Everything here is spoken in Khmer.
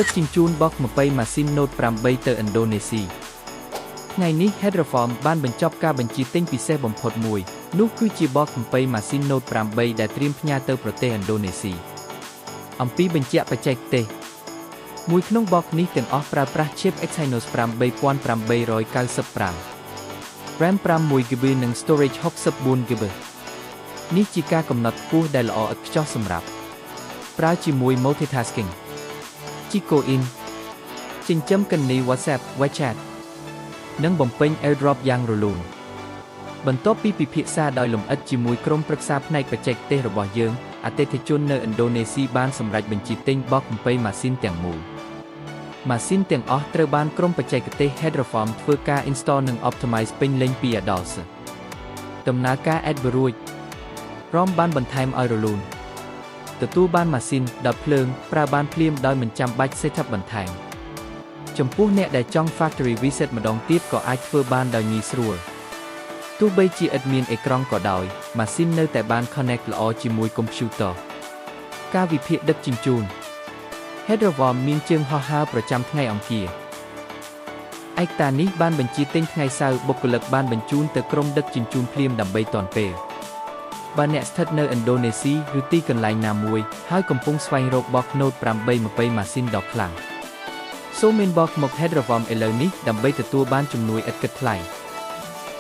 ដឹកជញ្ជូន box 20ម៉ាស៊ីន Note 8ទៅឥណ្ឌូនេស៊ីថ្ងៃនេះ Headreform បានបញ្ចប់ការបញ្ជាទិញពិសេសបំផុតមួយនោះគឺជា box 20ម៉ាស៊ីន Note 8ដែលត្រៀមផ្ញើទៅប្រទេសឥណ្ឌូនេស៊ីអំពីបញ្ជាក់បច្ចេកទេសមួយក្នុង box នេះទាំងអស់ប្រើប្រាស់ chip Exynos 8895 RAM 5 1 GB និង storage 64 GB នេះជាការកំណត់ខ្ពស់ដែលល្អឥតខ្ចោះសម្រាប់ប្រើជាមួយ multitasking ជីកូអ៊ីនចិញ្ចឹមគណនី WhatsApp, WeChat និងបំពេញ AirDrop យ៉ាងរលូនបន្ទាប់ពីពិភាក្សាដោយលម្អិតជាមួយក្រុមប្រឹក្សាផ្នែកបច្ចេកទេសរបស់យើងអតិថិជននៅឥណ្ឌូនេស៊ីបានសម្រេចបញ្ជាទិញ box 20ម៉ាស៊ីនទាំងមូលម៉ាស៊ីនទាំងអស់ត្រូវបានក្រុមបច្ចេកទេស Headreform ធ្វើការ install និង optimize ពេញលេញពី A ដល់ Z ដំណើរការ add រួច ROM បានបន្ថែមឲ្យរលូនទទួលបានម៉ាស៊ីនដោតភ្លើងប្រើបានភ្លាមដោយមិនចាំបាច់ setup បន្ថែមចំពោះអ្នកដែលចង់ factory reset ម្ដងទៀតក៏អាចធ្វើបានដោយងាយស្រួលទោះបីជាឥតមានអេក្រង់ក៏ដោយម៉ាស៊ីននៅតែបាន connect ល្អជាមួយកុំព្យូទ័រការវិភាគដឹកជញ្ជូន Headreform មានជើងហោះហើរប្រចាំថ្ងៃអង្គារឯកតានេះបានបញ្ជាទិញថ្ងៃសៅរ៍បុគ្គលិកបានបញ្ជូនទៅក្រុមដឹកជញ្ជូនភ្លាមដើម្បីទាន់ពេលបើអ្នកស្ថិតនៅឥណ្ឌូនេស៊ីឬទីកន្លែងណាមួយហើយកំពុងស្វែងរក box Note 8 20ម៉ាស៊ីនដ៏ខ្លាំងសូម inbox មក Headreform ឥឡូវនេះដើម្បីទទួលបានជំនួយឥតគិតថ្លៃ។